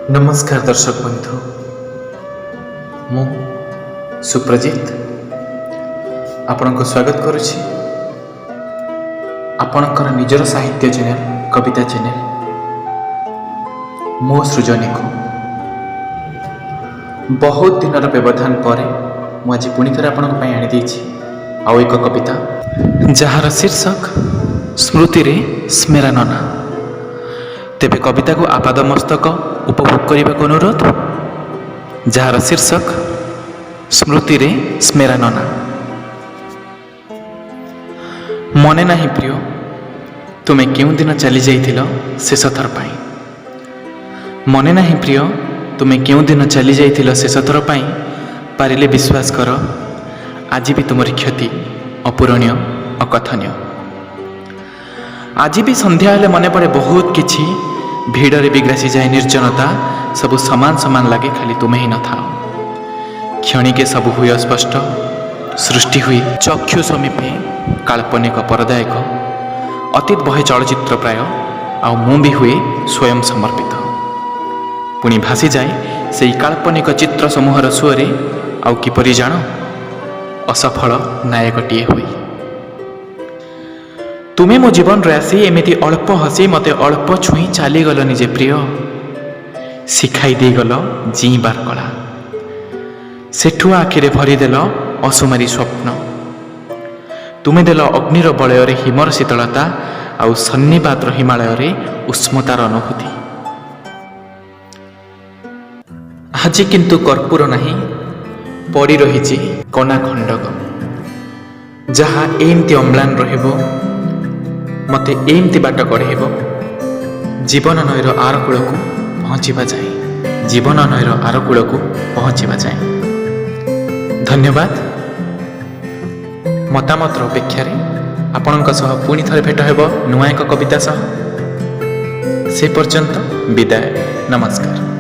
ନମସ୍କାର ଦର୍ଶକ ବନ୍ଧୁ, ମୁଁ ସୁପ୍ରଜିତ ଆପଣଙ୍କୁ ସ୍ୱାଗତ କରୁଛି ଆପଣଙ୍କର ନିଜର ସାହିତ୍ୟ ଚ୍ୟାନେଲ, କବିତା ଚ୍ୟାନେଲ ମୋ ସୃଜନୀକୁ। ବହୁତ ଦିନର ବ୍ୟବଧାନ ପରେ ମୁଁ ଆଜି ପୁଣି ଥରେ ଆପଣଙ୍କ ପାଇଁ ଆଣିଦେଇଛି ଆଉ ଏକ କବିତା, ଯାହାର ଶୀର୍ଷକ ସ୍ମୃତିରେ ସ୍ମେରାନନା। ତେବେ କବିତାକୁ ଆପାଦମସ୍ତକ ଉପଭୋଗ କରିବାକୁ ଅନୁରୋଧ, ଯାହାର ଶୀର୍ଷକ ସ୍ମୃତିରେ ସ୍ମେରାନନା। ମନେ ନାହିଁ ପ୍ରିୟ, ତୁମେ କେଉଁଦିନ ଚାଲି ଯାଇଥିଲ ଶେଷଥର ପାଇଁ। ମନେ ନାହିଁ ପ୍ରିୟ, ତୁମେ କେଉଁଦିନ ଚାଲି ଯାଇଥିଲ ଶେଷଥର ପାଇଁ। ପାରିଲେ ବିଶ୍ୱାସ କର, ଆଜି ବି ତୁମରି କ୍ଷତି ଅପୂରଣୀୟ, ଅକଥନୀୟ। ଆଜି ବି ସନ୍ଧ୍ୟା ହେଲେ ମନେ ପଡ଼େ ବହୁତ କିଛି। ଭିଡ଼ରେ ବି ଗ୍ରାସିଯାଏ ନିର୍ଜନତା। ସବୁ ସମାନ ସମାନ ଲାଗେ, ଖାଲି ତୁମେ ହିଁ ନଥାଅ। କ୍ଷଣିକେ ସବୁ ହୁଏ ଅସ୍ପଷ୍ଟ, ସୃଷ୍ଟି ହୁଏ ଚକ୍ଷୁ ସମୀପେ କାଳ୍ପନିକ ପରଦା ଏକ। ଅତୀତ ବହେ ଚଳଚ୍ଚିତ୍ର ପ୍ରାୟ, ଆଉ ମୁଁ ବି ହୁଏ ସ୍ୱୟଂ ସମର୍ପିତ। ପୁଣି ଭାସିଯାଏ ସେଇ କାଳ୍ପନିକ ଚିତ୍ର ସମୂହର ସୁଅରେ, ଆଉ କିପରି ଜାଣ, ଅସଫଳ ନାୟକଟିଏ ହୋଇ। ତୁମେ ମୋ ଜୀବନରେ ଆସି ଏମିତି ଅଳ୍ପ ହସି ମୋତେ ଅଳ୍ପ ଛୁଇଁ ଚାଲିଗଲ ନିଜେ ପ୍ରିୟ। ଶିଖାଇ ଦେଇଗଲ ଜିଇଁବାର କଳା, ସେଠୁ ଆଖିରେ ଭରିଦେଲ ଅସୁମାରୀ ସ୍ୱପ୍ନ। ତୁମେ ଦେଲ ଅଗ୍ନିର ବଳୟରେ ହିମର ଶୀତଳତା, ଆଉ ସନ୍ନିପାତର ହିମାଳୟରେ ଉଷ୍ମତାର ଅନୁଭୂତି। ଆଜି କିନ୍ତୁ କର୍ପୂର ନାହିଁ, ପଡ଼ି ରହିଛି କନା ଖଣ୍ଡକ, ଯାହା ଏମିତି ଅମ୍ଳାନ ରହିବ, ମୋତେ ଏମିତି ବାଟ କଢ଼େଇବ ଜୀବନ ନଈର ଆର କୂଳକୁ ପହଞ୍ଚିବା ଯାଏଁ, ଜୀବନ ନଈର ଆର କୂଳକୁ ପହଞ୍ଚିବା ଯାଏଁ। ଧନ୍ୟବାଦ। ମତାମତର ଅପେକ୍ଷାରେ ଆପଣଙ୍କ ସହ ପୁଣି ଥରେ ଭେଟ ହେବ ନୂଆ ଏକ କବିତା ସହ। ସେ ପର୍ଯ୍ୟନ୍ତ ବିଦାୟ, ନମସ୍କାର।